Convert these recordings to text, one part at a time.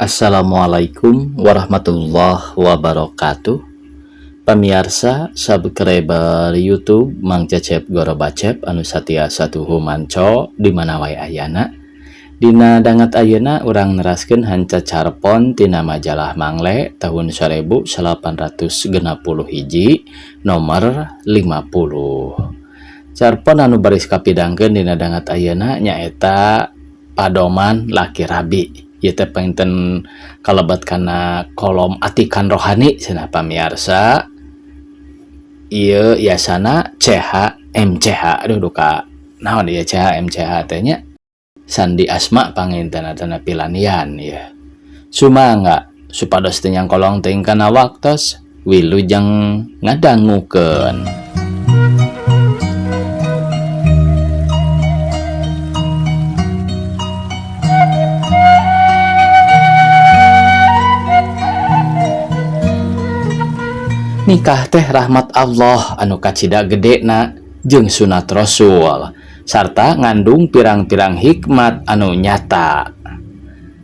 Assalamualaikum warahmatullahi wabarakatuh. Pamiarsa subscriber YouTube Mang Cecep Gorobacep anu satia satuhu manco di mana wae ayana. Dina danget ayeuna urang neraskeun hanca carpon tina majalah Mangle tahun 1861 nomor 50. Carpon anu baris kapidangkeun dina danget ayeuna nyaeta Padoman Laki Rabi. Ieu teh panginten kalebet kana kolom atikan rohani cenah pamiarsa. Ieu yasana CH MCH, aduh duka naon ieu CH MCH teh nya, sandi asma panginten atana pilanian ieu. Sumangga supados teu nyangkolong teuing kana waktos, wilujeng ngadangukeun. Nikah teh rahmat Allah anu kacida gedena jeung sunat Rasul sarta ngandung pirang-pirang hikmat anu nyata.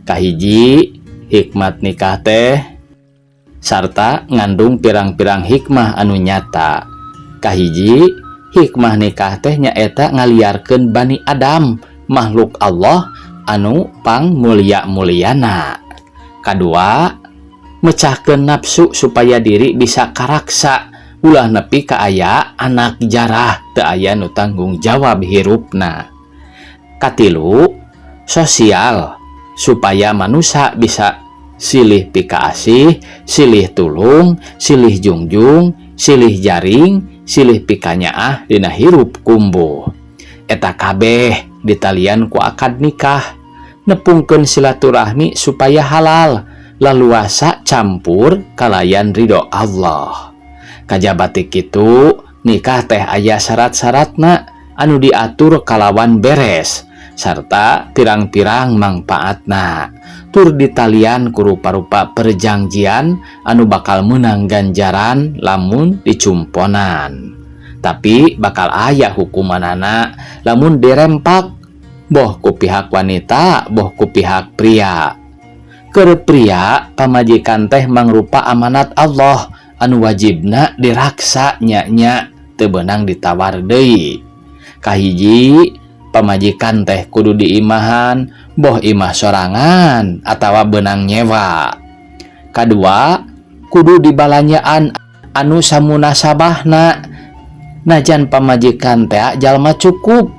Kahiji, hikmat nikah teh sarta ngandung pirang-pirang hikmah anu nyata. Kahiji, hikmah nikah teh nyaeta ngaliarkeun Bani Adam, makhluk Allah anu pang mulia-muliana. Kadua, mecahkeun nafsu supaya diri bisa karaksa ulah nepi ka aya anak jarah teu aya nu tanggung jawab hirupna. Katilu, sosial supaya manusia bisa silih pikaasih, silih tulung, silih jungjung, silih jaring, silih pikanyaah dina hirup kumbuh. Eta kabeh ditalian ku akad nikah, nepungkeun silaturahmi supaya halal, laluasa campur kalayan ridho Allah. Kajabati kitu nikah teh aya syarat-syaratna anu diatur kalawan beres sarta pirang-pirang mangpaatna, tur ditalian ku rupa-rupa perjanjian anu bakal menang ganjaran lamun dicumponan, tapi bakal aya hukumanana lamun dirempak boh ku pihak wanita boh ku pihak pria. Keur pria, pamajikan teh mangrupa amanat Allah anu wajibna diraksa nya-nya teu beunang ditawar deui. Kahiji, pamajikan teh kudu diimahan boh imah sorangan atawa beunang nyewa. Kadua, kudu dibalanyaan anu samunasabahna najan pamajikan teh jalma cukup.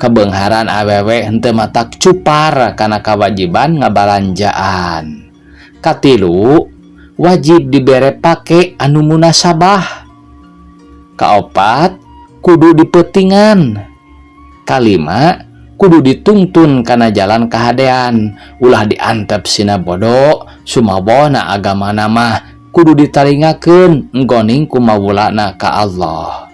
Kebeungharan awewe henteu matak cupar kana kewajiban ngabalanjaan. Katilu, wajib dibere pake anu munasabah. Kaopat, kudu dipetingan. Kalima, kudu dituntun kana jalan kahadean, ulah diantep sina bodo sumabona agamana mah kudu ditaringakeun enggoning kumawulana ka Allah.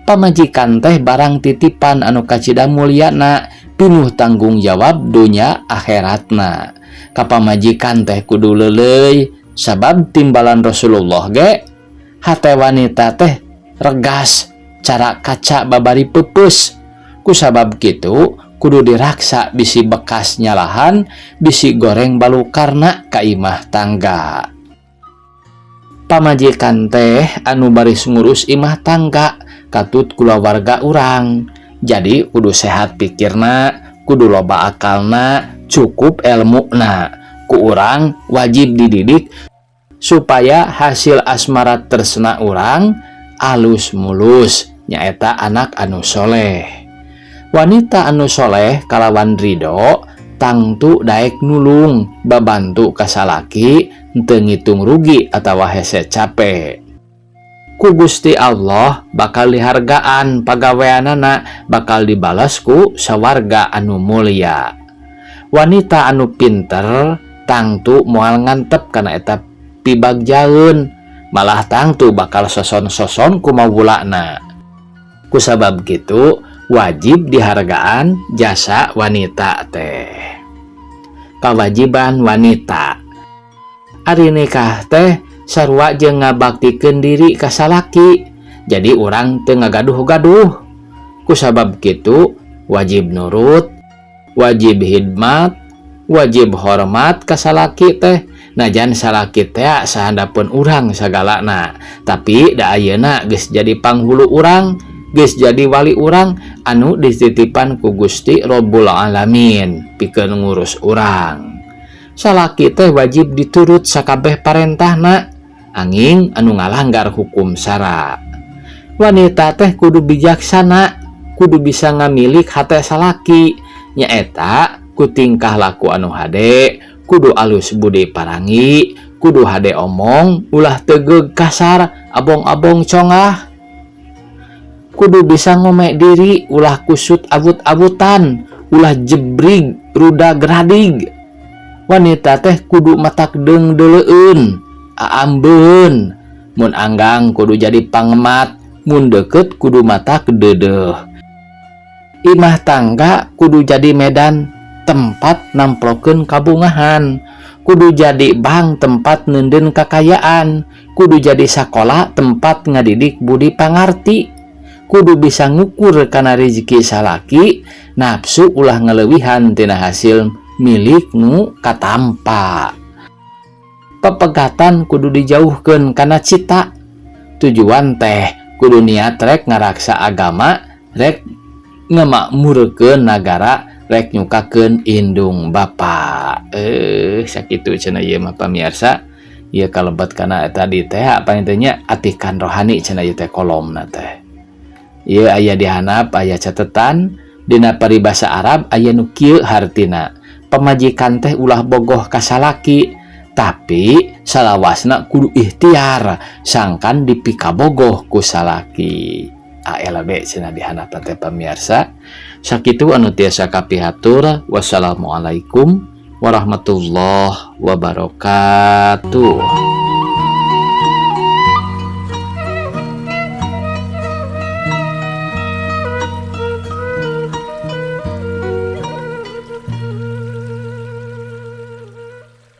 Pamajikan teh barang titipan anu kacida mulyana, pinuh tanggung jawab dunya akhiratna. Kapamajikan teh kudu leuleuy sabab timbalan Rasulullah ge hate wanita teh regas cara kaca babari peupeus. Kusabab kitu kudu diraksa bisi bekas nyalahan bisi goreng balukarna ka imah tangga. Pamajikan teh anu baris ngurus imah tangga katut kulawarga urang, jadi kudu sehat pikirna, kudu loba akalna, cukup elmuna. Ku urang wajib dididik supaya hasil asmara tresna urang alus mulus nyaeta anak anu soleh. Wanita anu soleh kalawan ridho tangtu daek nulung babantu kasalaki henteu ngitung rugi atawa hese capek. Ku Gusti Allah bakal dihargaan pagaweanana, bakal dibalas ku sawarga anu mulia. Wanita anu pinter tangtu moal ngantep kana eta pibagjaeun, malah tangtu bakal soson-soson ku mawulana. Kusabab kitu wajib dihargaan jasa wanita teh. Kewajiban wanita ari nikah teh sarua jeung ngabaktikeun diri ka salaki, jadi urang teu ngagaduh-gaduh. Kusabab kitu wajib nurut, wajib hidmat, Wajib hormat ka salaki teh, najan salaki teh sahandapeun urang sagalana, tapi da ayeuna geus jadi panghulu urang, geus jadi wali urang anu dititipan ku Gusti Robbul Alamin pikeun ngurus urang. Salaki teh wajib diturut sakabeh parentahna, anging anu ngalanggar hukum syara. Wanita teh kudu bijaksana, kudu bisa ngamilik hate salaki, nyaeta ku tingkah laku anu hade, kudu alus budi parangi, kudu hade omong, ulah tegeug kasar, abong-abong congah. Kudu bisa ngome diri, ulah kusut awut-awutan, ulah jebrig ruda gradig. Wanita teh kudu matak deung-deuleueun, aambeun, mun anggang kudu jadi pangemat, mun deket kudu matak deudeuh. Imah tangga kudu jadi medan tempat namplokeun kabungahan, kudu jadi bank tempat neundeun kakayaan, kudu jadi sakola tempat ngadidik budi pangarti. Kudu bisa ngukur kana rezeki salaki, nafsu ulah ngaleuwihan tina hasil milik nu katampa. Pepegatan kudu dijauhkeun kana cita. Tujuan teh kudu niat rek ngaraksa agama, rek ngamakmurkeun nagara, rek nyukakeun indung bapa. Sakitu cenah ieu mah, pamirsa. Ieu kalebet kana tadi teh apa intinya atikan rohani cenah ieu teh, kolomna teh. Ieu aya di handap, aya catetan dina paribasa Arab, aya nu kieu hartina: pamajikan teh ulah bogoh ka salaki, tapi salawasna kudu ikhtiar sangkan dipikabogoh ku salaki. ALB cenah di handap teh, pamirsa. Sakitu anu tiasa kapihatur. Wassalamualaikum warahmatullahi wabarakatuh.